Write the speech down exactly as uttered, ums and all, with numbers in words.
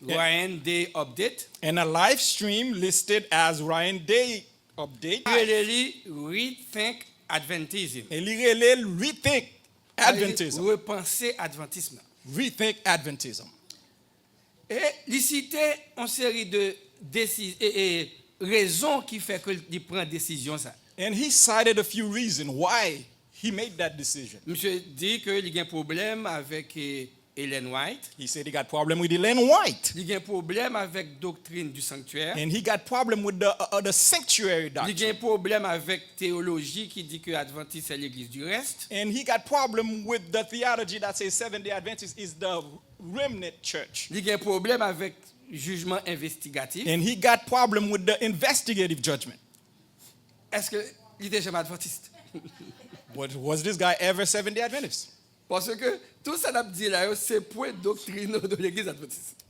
Ryan Day Update. And a live stream listed as Ryan Day Update. Rele li Rethink Adventism. E li rele l Rethink Adventism. Repanse Adventism nan. Rethink Adventism. E li site yon seri de desi, e, e, rezon ki fè ke li pran desizyon sa. And he cited a few reasons why he made that decision. Misye di ke li gen pwoblèm avèk e, Ellen White. He said he got problem with Ellen White. Li gen pwoblèm avèk doktrin du sanctuaire. And he got problem with the uh, uh, the sanctuary Li doctrine. Gen pwoblèm avèk teyoloji ki di ke Adventiste c'est l'église du reste. And he got problem with the theology that says Seventh Day Adventist is the remnant church. Li gen pwoblèm avèk jijman envestigatif. And he got problem with the investigative judgment. Èske li te janm Adventiste? But was this guy ever Seventh Day Adventist? Paske tout sa n ap di la yo se pwen doktrin de legliz Adventiste.